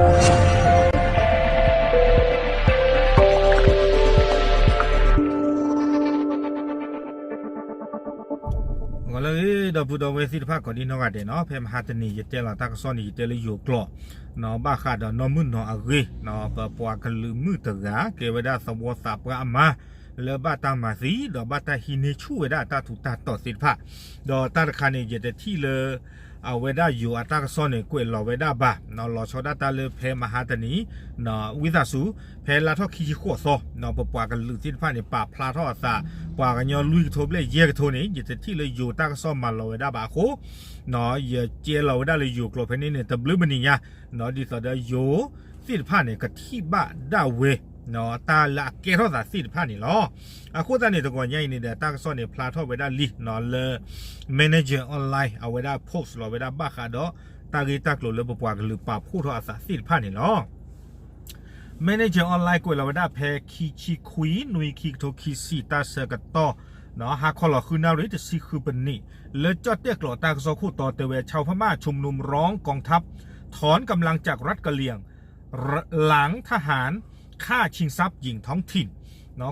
ဂီၤလၢအဂ့ၤ ဒီပုၢ်ဒီဝဲၢ်သ့ၣ်တဖၣ် ကိးဒံနီၢ်ဂၤဒဲးနီၤ, ဖဲမဟါတနံၤ ယတဲလီၤတၢ်ကစီၣ်န့ၣ် ယတဲလၢယိၤကျိာ် ဘၣ်ဃးဒီးနီၢ်မုၣ်နီၤအဂ့ၢ်, ပပှၤကလုာ်မုၣ်တဂၤ ကဲဝဲဒၣ်သဝီသးပှၢ်အမါ လၢဘၣ်တၢ်မၤသံ ဒီးဘၣ်တၢ်ဟံးန့ၢ်ဆူၣ်ဝဲဒၣ်အတၢ်ထူးတၢ်တီၤသ့ၣ်တဖၣ်, ဒီးတၢ်တခါန့ၣ် ယတထံၣ်လၢ အဝဲဒၣ်ယိၤအတၢ်ကစီၣ်န့ၣ် ကွဲးလီၤဝဲဒၣ်ဘၣ်, လီၤဆီဒၣ်တၢ်လၢဖဲမဟါတနံၤ ဝံသးစူၤ ဖဲလါထီၣ်ခံဆံဃိးသီ ပပှၤကလုာ်သ့ၣ်တဖၣ်န့ၣ် ပာ်ဖျါထီၣ်အသး ပှၤကညီလွံၢ်ကထိဘျဲၣ်ယဲၢ်ကထိန့ၣ် ယတထံၣ်လၢယိၤတၢ်ကစီၣ်မၤလီၤဝဲဒၣ်ဘၣ်အဃိ ယကဲလီၤဝဲဒၣ်လၢယိၤကျိာ်ဖဲန့ၣ်န့ၣ် တဘျုးမနံၤညါ ဒ်သိးဒီးယိၤသ့ၣ်တဖၣ်န့ၣ် ကထံၣ်ဘၣ်ဒၣ်ဝဲ တၢ်လၢအကဲထီၣ်သးသ့ၣ်တဖၣ်န့ၣ်လီၤ. အဃိသတးန့ၣ် တဂီၤညါအံၤန့ၣ်ဒီး တၢ်ကစီၣ်န့ၣ် ဖျါထီၣ်ဝဲဒၣ်လံ လၢ Manager Online အဝဲဒၣ် post လီၤဝဲဒၣ်ဘၣ်ဃးဒီး တၢ်ဂ့ၢ်တၢ်ကျိၤလၢပပှၤကလုာ်ပာ်ဖှိၣ်ထီၣ်အသးသ့ၣ်တဖၣ်န့ၣ်လီၤ. Manager Online ကွဲးလီၤဝဲဒၣ်ဖဲခံဆံခွံ နွံ ခံကထိခံဆံ တၢ်ဆၢကတီၢ် ဟါခီလီၤဃုနၣ်ရံၣ် တဆံဃုပနံး လၢကၠီၣ်တဲၣ်ကျိာ်တၢ်ကစီၣ်ခိၣ်တီတဲဝဲ ชาวพม่าชุมนุมร้องกองทัพ ถอนกำลังจากรัฐกะเหรี่ยง หลังทหารฆ่าชิงทรัพย์หญิงท้องถิ่น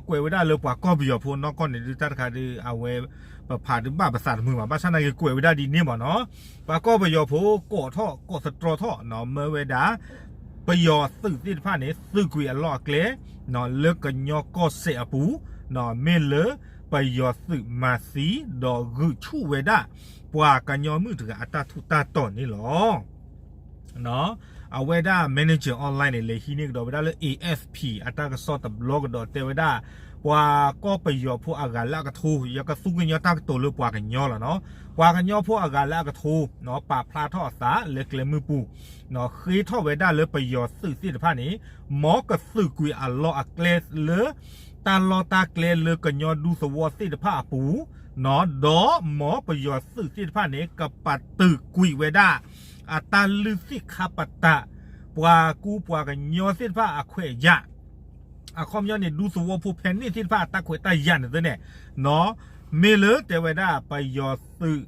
ကွဲးဝဲဒၣ်လၢပှၤကီၢ်ပယီၤဖိနီၢ်ကီၢ်န့ၣ် ဒုးတၢ်တခါဒုး အဝဲ ပဖးဒုးဘၣ်ပသးတမုာ်ဘၣ် ဘၣ်ဆၣ်နာ်က့ၤကွဲးဝဲဒၣ်ဒ်န့ၣ်မ့ၢ်နီၤ, ပှၤကီၢ်ပယီၤဖိကိးထီၣ်ကိးသတြီထီၣ်နီၤ မၢဝဲဒၣ် ပယီၤသုးသ့ၣ်တဖၣ်န့ၣ် သုးကွံာ်အလီၢ်အကျဲ လၢကညီကီၢ်စဲၣ်အပူၤ မ့ၢ်လၢပယီၤသုးမၤသံ ဒီးဂုာ်ဆူၣ်ဝဲဒၣ် ပှၤကညီမုၣ်တဂၤအတၢ်ထူးတၢ်တီၤန့ၣ်လီၤ. အဝဲဒၣ် Manager Online န့ၣ် လဲၤဟံးန့ၢ်ကဒီးဝဲဒၣ်လၢ A F P အတၢ်ကစီၣ်တဘျီကဒီးတဲဝဲဒၣ် ပှၤကီၢ်ပယီၤဖိအဂၤလၢအကထိ ယကသူကညီတၢ်ကတိၤလၢပှၤကညီလီၤနီၤ, ပှၤကညီဖိအဂၤလၢအကထိ ပာ်ဖျါထီၣ်အသးလၢကျဲမုၢ်ပူၤ ဃ့ထီၣ်ဝဲဒၣ်လၢပယီၤသုးသ့ၣ်တဖၣ်န့ၣ် မ်ကသုးကွံာ်အလီၢ်အကျဲလၢ တၢ်လီၢ်တၢ်ကျဲလၢကညီဒူသဝီသ့ၣ်တဖၣ်အပူၤ ဒီးမ်ပယီၤသုးသ့ၣ်တဖၣ်န့ၣ် ကပာ်တုာ်ကွံာ်ဝဲဒၣ် အတၢ်လုၢ်သ့ၣ်ခါပတာ် ပှၤကူပှၤကညီသ့ၣ်တဖၣ်အခွဲးအယာ် အခီပညီန့ၣ် ဒူသဝီဖိဖဲန့ၣ်သ့ၣ်တဖၣ်အတၢ်ခွဲးတၢ်ယာ်န့ၣ်သ့ၣ်န့ၣ် မ့ၢ်လၢတဲဝဲဒၣ်ပယီၤသုး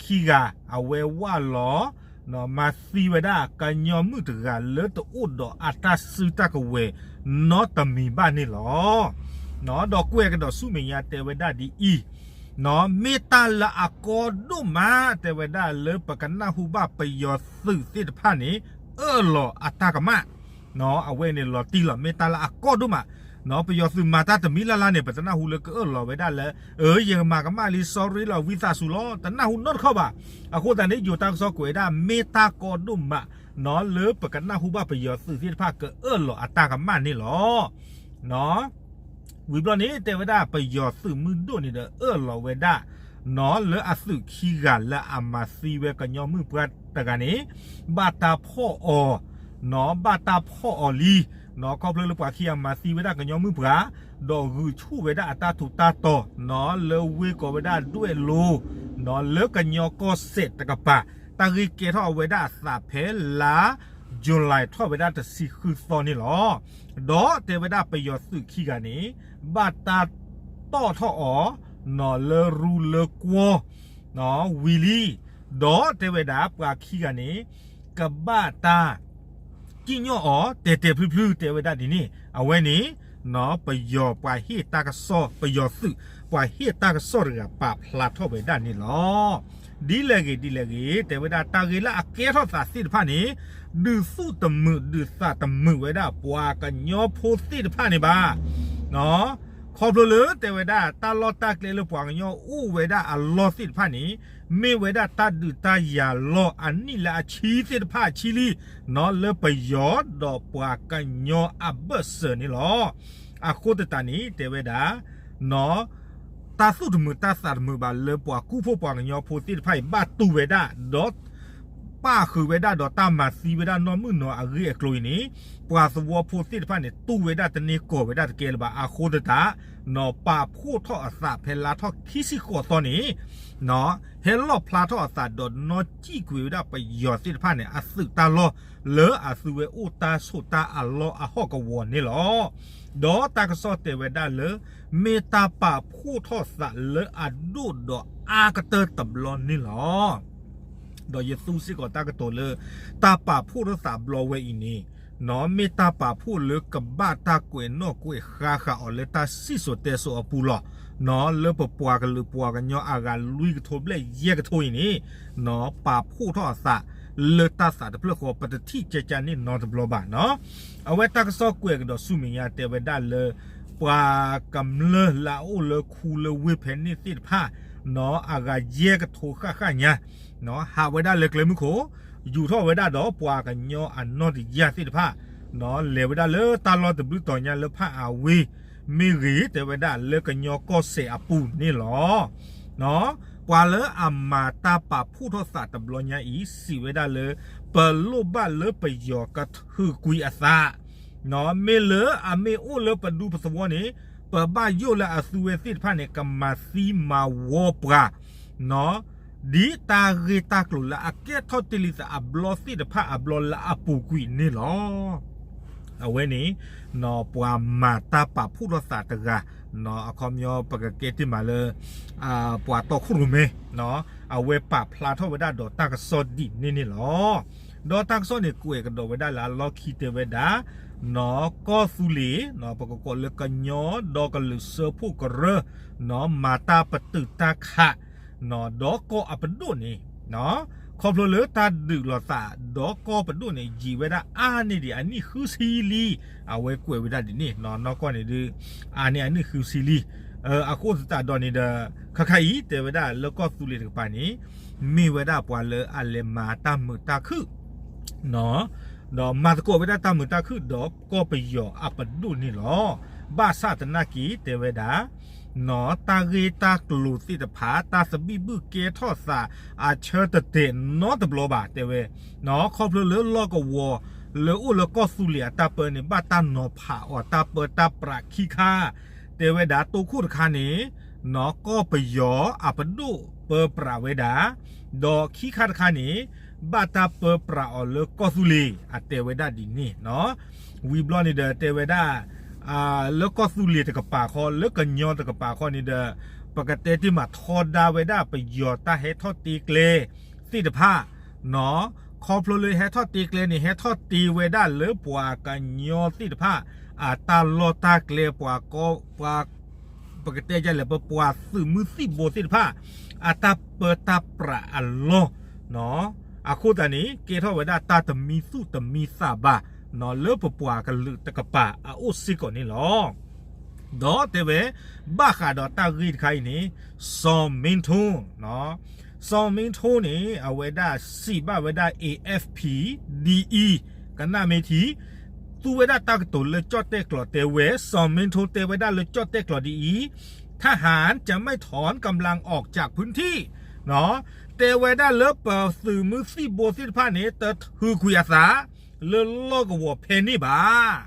ခံဂၤ အဝဲဝၢ်လီၤ မၤသံဝဲဒၣ်ကညီမုၣ်တဂၤလၢတအိၣ်ဒီးအတၢ်စုတၢ်ကဝဲၤနီတမံၤဘၣ်န့ၣ်လီၤ. ဒီးကွဲးကဒီးဆူမဲာ်ညါတဲဝဲဒၣ်ဒ်အံၤ, မ့ၢ်တၢ်လၢအကီဒိၣ်မး တဲဝဲဒၣ်လၢပကနၢ်ဟူဘၣ်ပယီၤသုးသ့ၣ်တဖၣ်န့ၣ် အၢၣ်လီၤအတၢ်ကမၣ် အဝဲန့ၣ်လီၤတံၢ်လီၤ မ့ၢ်တၢ်လၢအကီဒိၣ်မး, ပယီၤသုးမၤတၢ်တမံၤလၢ်လၢ်န့ၣ် ပတနၢ်ဟူလၢကအၢၣ်လီၤဝဲဒၣ်လၢ အၢ ယကမၤကမၣ်လံ sorry လီၤ ဝံသးစူၤလီၤ တနၢ်ဟူနီတခီၣ်ဘၣ်. အဃိသတးန့ၣ် ယိၤတၢ်ကစီၣ်ကွဲးဝဲဒၣ် မ့ၢ်တၢ်ကီဒိၣ်မး လၢပကနၢ်ဟူဘၣ်ပယီၤသုးသ့ၣ်တဖၣ်ကအၢၣ်လီၤအတၢ်ကမၣ်န့ၣ်လီၤ. ဝံၤဘျီန့ၣ် တဲဝဲဒၣ်ပယီၤသုးမုၢ်ဒိၣ်န့ၣ်ဒီးအၢၣ်လီၤဝဲဒၣ် လၢအသုးခံဂၤလၢအမၤသံဝဲကညီမုၣ်ပှၢ်တဂၤန့ၣ် ဘၣ်တၢ်ဖီၣ်အီၤ ဘၣ်တၢ်ဖီၣ်အီၤလံ ခီဖျိလၢပှၤခံဂၤမၤသံဝဲဒၣ်ကညီမုၣ်ပှၢ် ဒီးဂုာ်ဆူၣ်ဝဲဒၣ်အတၢ်ထူးတၢ်တီၤ လၢဝ့ၢ်ကိးဝဲဒၣ်ဒွဲၣ်လိၤ လၢကညီကီၢ်စဲၣ်တကပၤ တၢ်ဂ့ၢ်ကဲထီၣ်အဝဲဒၣ်အသးဖဲလါ July ထီၣ်ဝဲဒၣ်တဆံဃုသီန့ၣ်လီၤ. ဒီးတဲဝဲဒၣ်ပယီၤသုးခံဂၤန့ၣ် ဘၣ်တၢ်တီၣ်ထီၣ်အီၤ လၢရူလၢကွီၢ် ဝံၤလံ, ဒီးတဲဝဲဒၣ်ပှၤခံဂၤန့ၣ် ကဘၣ်တၢ် ကံၣ်ညီၣ်အီၤ တဲာ်တဲာ်ဖျုဖျု တဲဝဲဒၣ်ဒ်န့ၣ် အဝဲန့ၣ် ပယီၤပှၤဟ့ၣ်တၢ်ကစီၣ် ပယီၤသုး ပှၤဟ့ၣ်တၢ်ကစီၣ်တဂၤပာ်ဖျါထီၣ်ဝဲဒၣ်န့ၣ်လီၤ. ဒ်လဲၣ်ဂ့ၤ ဒ်လဲၣ်ဂ့ၤ တဲဝဲဒၣ်တၢ်ဂ့ၢ်လၢအကဲထီၣ်သးသ့ၣ်တဖၣ်န့ၣ် ဒုးသူၣ်တမုာ် ဒုးသးတမုာ်ဝဲဒၣ်ပှၤကညီဖိသ့ၣ်တဖၣ်န့ၣ်ဘၣ် ခီဖျိလၢတဲဝဲဒၣ် တၢ်လီၢ်တၢ်ကျဲလၢပှၤကညီအိၣ်ဝဲဒၣ်အလီၢ်သ့ၣ်တဖၣ်န့ၣ် မ့ၢ်ဝဲဒၣ်တၢ်ဒုးတၢ်ယၤလီၢ်အနံၣ်လၢအဆံသ့ၣ်တဖၣ်အဆံလံ လၢပယီၤဒီးပှၤကညီအဘၢၣ်စၢၤန့ၣ်လီၤ. အဃိသတးန့ၣ် တဲဝဲဒၣ် တၢ်သူၣ်တမုာ်တၢ်သးတမုာ်ဘၣ်လၢပှၤကူဖိပှၤကညီဖိသ့ၣ်တဖၣ်အံၤ ဘၣ်တူၢ်ဝဲဒၣ် ဒီး ပာ်ဃုာ်ဝဲဒၣ်ဒီးတၢ်မၤသံဝဲဒၣ်နီၢ်မုၣ်နီၤအဂ့ၢ်အကျိၤအံၤန့ၣ် ပှၤသဝီဖိသ့ၣ်တဖၣ်န့ၣ် တူၢ်ဝဲဒၣ်တန့ၢ်ကီၢ်ဝဲဒၣ်တကဲလၢၤဘၣ်. အဃိသတး ပာ်ဖှိၣ်ထီၣ်အသးဖဲလါထီၣ်ခံဆံဃိးသီန့ၣ် ဟဲလီၣ်ဖျါထီၣ်အသးဒီးနီၢ်စံၣ်ကွံာ်ဝဲဒၣ်ပယီၤသ့ၣ်တဖၣ်န့ၣ် အသုးတၢ်လီၢ် လၢအသုဝဲအိၣ်တၢ်ဆိးတၢ်အလီၢ်အဟီၣ်ကဝီၤန့ၣ်လီၤ. ဒီးတၢ်ကစီၣ်တဲဝဲဒၣ်လၢ မ့ၢ်တၢ်ပာ်ဖှိၣ်ထီၣ်သးလၢအဒိၣ်ဒီးအါကတၢၢ်တဘျီန့ၣ်လီၤ. ဒီးယသူစ့ၢ်ကီးတၢ်ကတိၤလၢ တၢ်ပာ်ဖှိၣ်ထီၣ်သးဘျီဝဲအံၤန့ၣ် မ့ၢ်တၢ်ပာ်ဖှိၣ်လၢကဘၣ်တၢ်ကွဲးနီၣ်ကွဲးဃါဃာ်အီၤလၢတၢ်စံၣ်စိၤတဲစိၤအပူၤလီၤ. လၢပပှၤကလုာ်ပှၤကညီအဂၤလွံၢ်ကထိဘျဲၣ်ယဲၢ်ကထိအံၤန့ၣ် ပာ်ဖှိၣ်ထီၣ်အသး လၢတၢ်သးတဖျၢၣ်ဃီ ပတထံၣ်ကဲကန့ၣ်နီတဘျီဘၣ်နီၤ. အဝဲတၢ်ကစီၣ်ကွဲးကဒီးဆူမဲာ်ညါတဲဝဲဒၣ်လၢ ပှၤကမျၢၢ်လၢအအိၣ်လၢခူလၢဝ့ၢ်ဖဲန့ၣ်သ့ၣ်တဖၣ် အဂၤယဲၢ်ကထိဃၣ်ဃၣ်ညါ ဟးဝဲဒၣ်လၢကျဲမုၢ်ခိၣ် ယူၤထီၣ်ဝဲဒၣ်ဒီးပှၤကညီအနီၢ်တယၢ်သ့ၣ်တဖၣ် လဲၤဝဲဒၣ်လၢတၢ်လီၢ်တဘျုးတီၤညါလၢဖၣ်အဝ့ၢ် မ့ၢ်ဂ့ၤ တဲဝဲဒၣ်လၢကညီကီၢ်စဲၣ်အပူၤန့ၣ်လီၤ. ပှၤလၢအမၤတၢ်ပာ်ဖှိၣ်ထီၣ်သးတဘျီညါအံၤ စံးဝဲဒၣ်လၢ ပလိၣ်ဘၣ်လၢပယီၤကထုးကွံာ်အသး မ့ၢ်လၢအမ့ၢ်အိၣ်လၢပဒူပသဝီန့ၣ် ပဘၣ်ယိၣ်လၢအသုဝဲသ့ၣ်တဖၣ်န့ၣ် ကမၤသံမၤဝီပှၤ ဒ်တၢ်ဂ့ၢ်တၢ်ကျိၤလၢအကဲထီၣ်တ့ၢ်လံသးအဘျီသ့ၣ်တဖၣ်အဘျီလၢအပူၤကွံာ်န့ၣ်လီၤ. အဝဲန့ၣ် ပှၤမၤတၢ်ပာ်ဖှိၣ်ထီၣ်သးတဂၤ အခီပညီပကကဲတ့ၢ်မးလၢ ပှၤတီခိၣ်ရိၣ်မဲ အဝဲပာ်ဖျါထီၣ်ဝဲဒၣ်ဒီးတၢ်ကစီၣ်ဒ်န့ၣ်န့ၣ်လီၤ. ဒီးတၢ်ကစီၣ်န့ၣ်ကွဲးကဒီးဝဲဒၣ်လၢအလီၢ်ခံတဲဝဲဒၣ် နီၢ်ကီၢ်သူလ့ၤ ပကကိးလၢကညီဒီကလုာ်စၢဖှိၣ်ကရၢ နီၢ်မၤတၢ်ပတုာ်တၢ်ခး နီၢ်ဒီးကီၢ်အပဒိၣ်န့ၣ် ခီဖျိလၢတၢ်ဒုးလိာ်သးဒီးကီၢ်ပဒိၣ်န့ၣ် ယံာ်ဝဲဒၣ်အါန့ၢ်ဒံးအနံၣ်ဃုဆံလံ. အဝဲကွဲးဝဲဒၣ်ဒ်န့ၣ် နီၢ်ကီၢ်န့ၣ်ဒုး အါန့ၢ်အနံၣ်ဃုဆံလံ. အဃိသတးဒီးန့ၣ်ဒီး ခါခါအံၤတဲဝဲဒၣ်လၢကီၢ်သူလ့ၤတကပၤန့ၣ် မ့ၢ်ဝဲဒၣ်ပှၤလၢအလဲၤမၤတၢ်မုာ်တၢ်ခုၣ် ဒီးမၤသကိးဝဲဒၣ်တၢ်မုာ်တၢ်ခုၣ်ဒီးကီၢ်ပယီၤအပဒိၣ်န့ၣ်လီၤ. ဘၣ်ဆၣ်သနာ်က့တဲဝဲဒၣ် နီၢ်တၢ်ဂ့ၢ်တၢ်ကျိၤသ့ၣ်တဖၣ် တၢ်သဘံၣ်ဘုၣ်ကဲထီၣ်သးအဆၢတတဲာ်နီတဘျီဘၣ်တဲဝဲ နီၢ်ခီဖျိလၢလီၢ်ကဝီၤ လၢအိၣ်လၢကီၢ်သူလ့ၤအတၢ်ပၢန့ၣ် ဘၣ်တၢ်နီၤဖးအီၤတၢ်ပၢတၢ်ပြးခံခါ တဲဝဲဒၣ်တိခိၣ်တခါန့ၣ် နီၢ်ကီၢ်ပယီၤအပဒိၣ်ပၢပြးဝဲဒၣ် ဒီးခံခါတခါန့ၣ် ဘၣ်တၢ်ပၢပြးအီၤလၢကီၢ်သူလ့ၤ အတဲဝဲဒၣ်ဒ်န့ၣ်နီၤ. ဝံၤဘျီန့ၣ်ဒီးတဲဝဲဒၣ် လၢကီၢ်သူလ့ၤတကပၤဃီ လၢကညီတကပၤဃီန့ၣ်ဒီး ပကတဲတ့ၢ်မးထီဒါဝဲဒၣ်ပယီၤတၢ်ဟဲထီၣ်တ့ကျဲသ့ၣ်တဖၣ် နီၤ ခီဖျိလၢဟဲထီၣ်တ့ကျဲန့ၣ် ဟဲထီၣ်တ့ဝဲဒၣ်လၢပှၤကညီသ့ၣ်တဖၣ် အတၢ်လီၢ်တၢ်ကျဲ ပှၤကီ ပှၤ ပကတဲဒ်လဲၣ် ပပှၤသုးမုၢ်သံၣ်ဘိသ့ၣ်တဖၣ် အတၢ်ပၢတၢ်ပြးအလီၢ် အဃိသတးန့ၣ် ကဲထီၣ်ဝဲဒၣ်တၢ်တမံသူၣ်တမံသးဘၣ် လၢပပှၤကလုာ်တကပၤအအိၣ်စ့ၢ်ကီးန့ၣ်လီၤ. ဒီးတဲဝဲ ဘၣ်ဃးဒီးတၢ်ဂ့ၢ်တခါအံၤန့ၣ် စီၤမ့ထိ စီၤမ့ထိန့ၣ် အဝဲဒၣ်စံးဘၣ်ဝဲဒၣ် A F P ဒ်အံၤ ကနၣ်မ့ၢ်ထံ သူဝဲဒၣ်တၢ်ကတိၤလၢကၠီၣ်တဲၣ်ကျိာ်တဲဝဲ စီၤမ့ထိတဲဝဲဒၣ်လၢကၠီၣ်တဲၣ်ကျိာ်ဒ်အံၤ ทหารจะไม่ถอนกำลังออกจากพื้นที่ တဲဝဲဒၣ်လၢပသုးမုၢ်သံၣ်ဘိသ့ၣ်တဖၣ်န့ၣ် တထုးကွံာ်အသး လၢလီၢ်ကဝီၤဖဲန့ၣ်ဘၣ်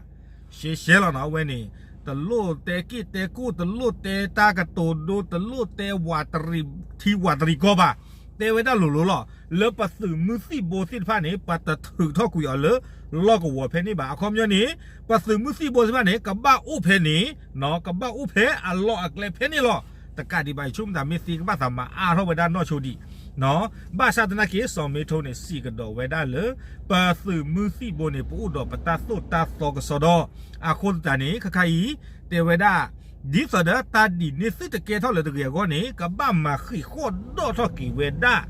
ရှဲရှဲလီၤနီၤ အဝဲန့ၣ် တလိၣ်တဲက့ၣ်တဲကိၣ် တလိၣ်တဲတၢ်ကတိၤဒိ တလိၣ်တဲဝးတရံးထံဝးတရံးကီၢ်ဘၣ် တဲဝဲဒၣ်လိၤလိၤလီၤ လၢပသုးမုၢ်သံၣ်ဘိသ့ၣ်တဖၣ်န့ၣ် ပတထုးထီၣ်ကွံာ်အီၤလၢလီၢ်ကဝီၤဖဲန့ၣ်ဘၣ် အခီပညီန့ၣ် ပသုးမုၢ်သံၣ်ဘိသ့ၣ်တဖၣ်န့ၣ် ကဘၣ်အိၣ်ဖဲန့ၣ် ကဘၣ်အိၣ်ဖဲအလီၢ်အကျဲဖဲန့ၣ်လီၤ တကးဒံးဘၣ် ယဆိကမိၣ်သးမ့ၢ်သ့ကဘၣ်သးမၤအါထီၣ်ဝဲဒၣ်နီၢ်ဆိဒံး ဘၣ်ဆၣ်သနာ်က့ စီၤမ့ထိန့ၣ် စံးကဒီးဝဲဒၣ်လၢ ပသုးမုၢ်သံၣ်ဘိန့ၣ် ပအိၣ်ဒီးပတၢ်သိၣ်တၢ်သီကစီဒီ အဃိသတးန့ၣ် ခါခါအံၤ တဲဝဲဒၣ် ဒ်သိးဒီးတၢ်ဒ်န့ၣ်သုတကဲထီၣ်လၢၤတဂ့ၤအဂီၢ်န့ၣ် ကဘၣ်မၤဃံးဃီၣ်ဒီၣ်ထီၣ်က့ၤဝဲဒၣ်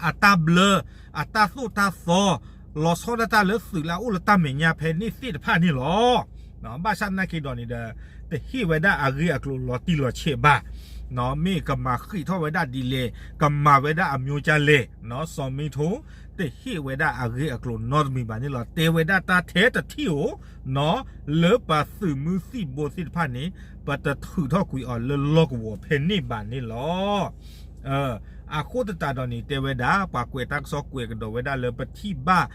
အတၢ်ဘျၢ အတၢ်သိၣ်တၢ်သီ လီၤဆီဒၣ်တၢ်လၢသုးလၢအအိၣ်လၢတၢ်မဲာ်ညါဖဲန့ၣ်သ့ၣ်တဖၣ်န့ၣ်လီၤ. ဘၣ်ဆၣ်သနာ်က့ဒီးန့ၣ်ဒီး တဟ့ၣ်ဝဲဒၣ်အဂ့ၢ်အကျိၤလီၤတံၢ်လီၤဆဲးဘၣ် မ့ၢ်ကမၤဃံးထီၣ်ဝဲဒၣ်ဒ်လဲၣ် ကမၤဝဲဒၣ်အမျိုးကလဲၣ် စီၤမ့ထိ တဟ့ၣ်ဝဲဒၣ်အဂ့ၢ်အကျိၤနီတမံၤဘၣ်န့ၣ်လီၤ. တဲဝဲဒၣ်တၢ်ထဲတထံၣ်ဧိၤ လၢပသုးမုၢ်သံၣ်ဘိသ့ၣ်တဖၣ်န့ၣ် ပတထုးထီၣ်ကွံာ်အီၤလၢလီၢ်ကဝီၤဖဲန့ၣ်ဘၣ်န့ၣ်လီၤ. အဃိသတးဒီးန့ၣ် တဲဝဲဒၣ် ပှၤကွဲးတၢ်ကစီၣ်ကွဲးကဒီးဝဲဒၣ်လၢပထံၣ်ဘၣ်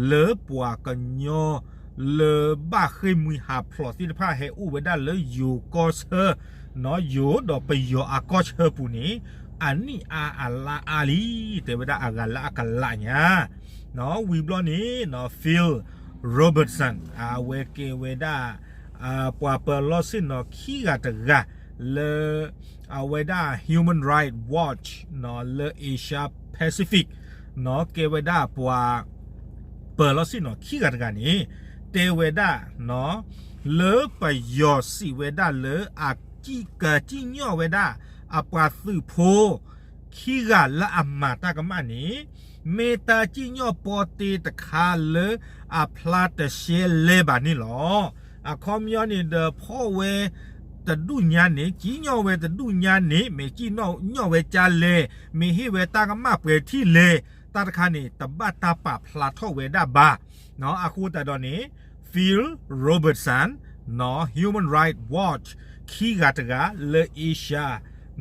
လၢပှၤကညီ လၢဘၣ်ဃ့ၢ်မှံဟးဖျိးသ့ၣ်တဖၣ် ဟဲအိၣ်ဝဲဒၣ်လၢယိၤကီၢ်ဆၢ ယိၤဒီးပယီၤအကီၢ်ဆၢပူၤန့ၣ် အနံၣ်အါအလါအါလံ တဲဝဲဒၣ်အဂၤလၢအကလးညါ ဝံၤဘျီန့ၣ် Phil Robertson အဝဲကဲဝဲဒၣ် ပှၤပၢၤလီၢ်ဆ့ၣ်နီၤခံဂၤတဂၤ လၢအဝဲဒၣ် Human Rights Watch လၢ Asia Pacific ကဲဝဲဒၣ်ပှၤ ပၢၤလီၤစ့ၣ်နီၤ ခံဂၤတဂၤန့ၣ် တဲဝဲဒၣ် လၢပယီၤစံးဝဲဒၣ်လၢအကံၣ်ကကံၣ်ညီၣ်ဝဲဒၣ် အပှၤသုးဖိ ခံဂၤလၢအမၤတၢ်ကမၣ်န့ၣ် မ့ၢ်တၢ်ကံၣ်ညီၣ်ပီတ့တခါလၢအဖျါတရှဲလဲၤဘၣ်န့ၣ်လီၤ. အခီပညီန့ၣ်ဒီး ဖီၣ်ဝဲ တဒူၣ်ညါန့ၣ် ကံၣ်ညီၣ်ဝဲတဒူၣ်ညါန့ၣ် မ့ၢ်ကံၣ်ညီၣ်ဝဲကၢ်လဲၣ်, မ့ၢ်ဟ့ၣ်ဝဲတၢ်ကမၣ်ပှဲၤထံၣ်လဲၣ်, တၢ်တခါန့ၣ် တဘၣ်တၢ်ပာ်ဖျါထီၣ်ဝဲဒၣ်ဘၣ်. အဃိသတးဒီးန့ၣ် Phil Robertson နီၤ Human Rights Watch ခံဂၤတဂၤလၢ Asia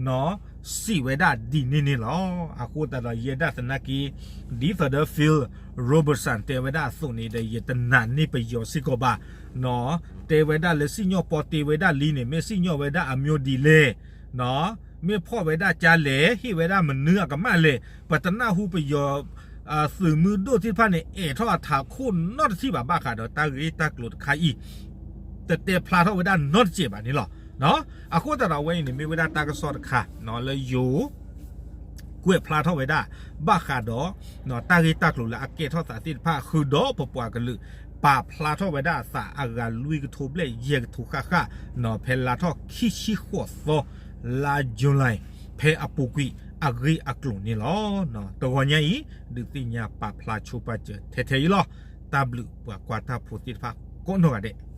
နီၤ စံးဝဲဒၣ်ဒ်န့ၣ်န့ၣ်လီၤ. အဃိသတးဒီး ယဲဒၣ်သနာ်က့ ဒ်သိးဒီး Phil Robertson တဲဝဲဒၣ်အသိးန့ၣ်ဒီး ယတနာ်န့ၢ်ပယီၤစ့ၢ်ကီးဘၣ် နီၤ တဲဝဲဒၣ်လၢစံၣ်ညီၣ်ပီတ့ဝဲဒၣ်လံန့ၣ် မ့ၢ်စံၣ်ညီၣ်ဝဲဒၣ်အမျိၤဒ်လဲၣ်, နီၤ မ့ၢ်ဖီၣ်ဝဲဒၣ်ကၢ်လဲၣ်, ဟ့ၣ်ဝဲဒၣ်မနုၤအကမၣ်လဲၣ်, ပတနၢ်ဟူပယီၤ သုးမုၢ်ဒိၣ်သ့ၣ်တဖၣ်န့ၣ် အဲၣ်ထီၣ်အထးခိၣ်နီတထံၣ်ဘၣ် ဘၣ်ဃးဒီးတၢ်ဂ့ၢ်တၢ်ကျိၤတခါအံၤ တတဲဖျါထီၣ်ဝဲဒၣ်နီတစဲးဘၣ်န့ၣ်လီၤ. အဃိသတးဒီး အဝဲအံၤန့ၣ် မ့ၢ်ဝဲဒၣ်တၢ်ကစီၣ်တခါ လၢယိၤ ကွဲးဖျါထီၣ်ဝဲဒၣ် ဘၣ်ဃးဒီး တၢ်ဂ့ၢ်တၢ်ကျိၤလၢအကဲထီၣ်သးသ့ၣ်တဖၣ် ဃုာ်ဒီးပပှၤကလုာ် ပာ်ဖျါထီၣ်ဝဲဒၣ်အသးအဂၤလွံၢ်ကထိဘျဲၣ်ယဲၢ်ကထိဃၣ်ဃၣ် ဖဲလါထီၣ်ခံဆံဃိးသီ လါယူၤလံ ဖဲအပူၤကွံာ်အဂ့ၢ်အကျိၤန့ၣ်လီၤ. တဂီၤညါအံၤ ဒုးသ့ၣ်ညါပာ်ဖျါဆိပာ်စၢၤထဲထဲအံၤလီၤ. တၢ်ဘျုးပှၤကွၢ်တၢ်ဖိသ့ၣ်တဖၣ်ကိးနီၢ်ဂၤဒဲး.